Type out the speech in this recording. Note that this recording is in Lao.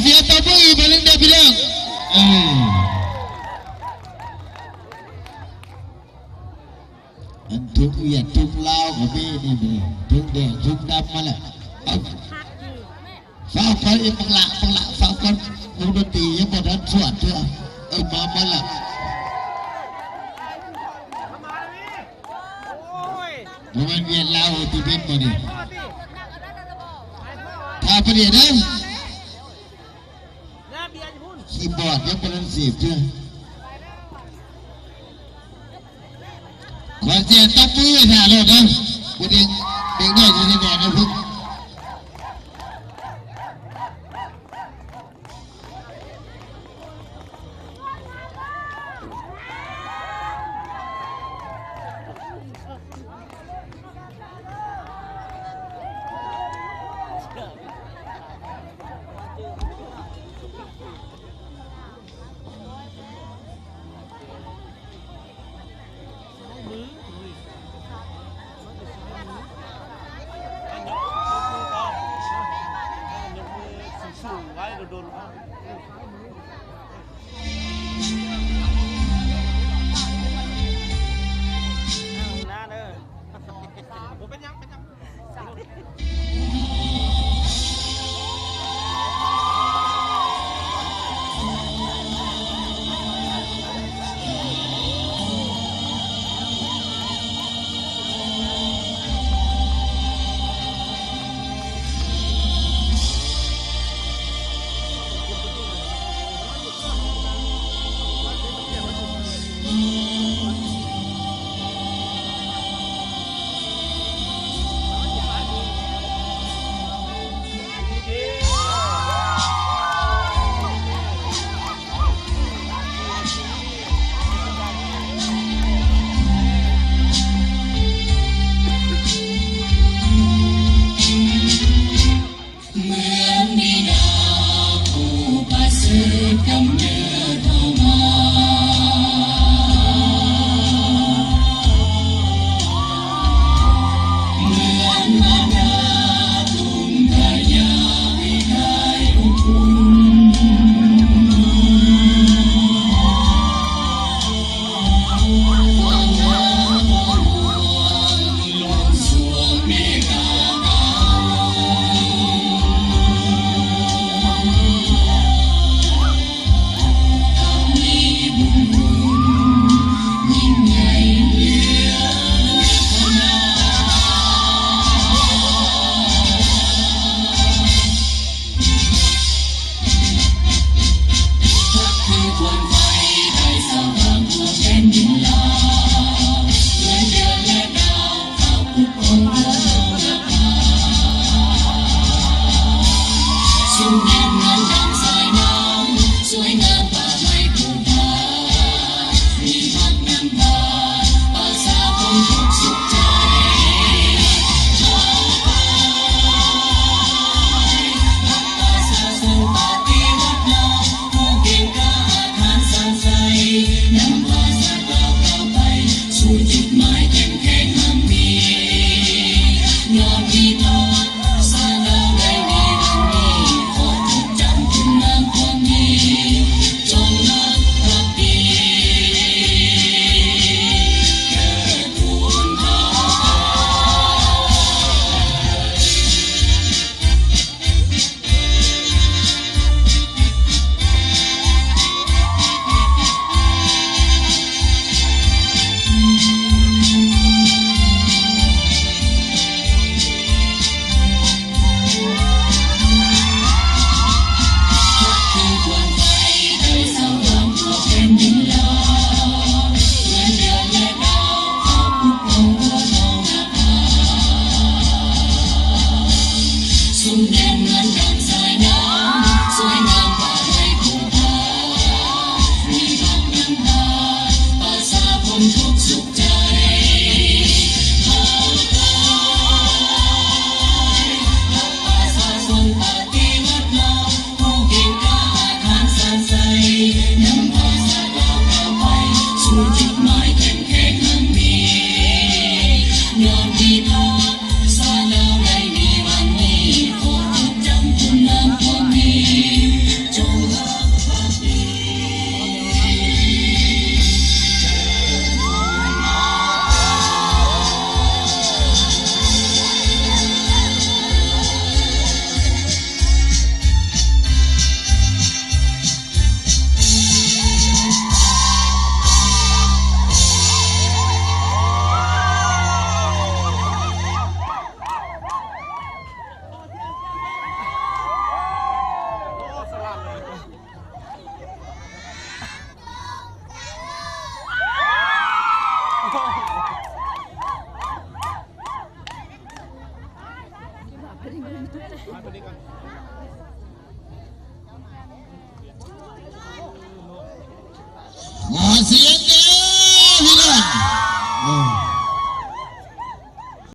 ສຽງຕົບມືອີກບາດໜຶ່ງເດີພີ່ນ້ອງ. ເອີ ອັນທຸງຫວຽດທຸງລາວກໍມີນີ້ ທຸງແດງທຸງດຳມາແລ້ວ. ເອົາ ຟ້າວກ່ອນອີກບັກຫຼ້າ ບັກຫຼ້າ ຟ້າວກ່ອນ ວົງດົນຕີຍັງບໍ່ທັນຊວດເທື່ອ. ເອີ ມາ ມາລະ ບໍ່ແມ່ນວຽດລາວຕິເປັນບໍ່ນີ້ ຖ້າປະເດດເດີ ຄີບອດຍັງບໍ່ທັນສີບເທື່ອ. ຂໍສຽງຕົບມືໃຫ້ທ່າໂລດເດີ ຜູ້ເດັກ ເດັກນ້ອຍຢູ່ໃນແດນນະພຸ້ນ. ເໝືອນບິດາຜູ້ປະເສີດກຳເນີດເຮົາມາ ເໝືອນມາດາຕຸ້ມກະຍາວິໄທອຸບຸນ. ຂໍສຽງເດີພີ່ນ້ອງ.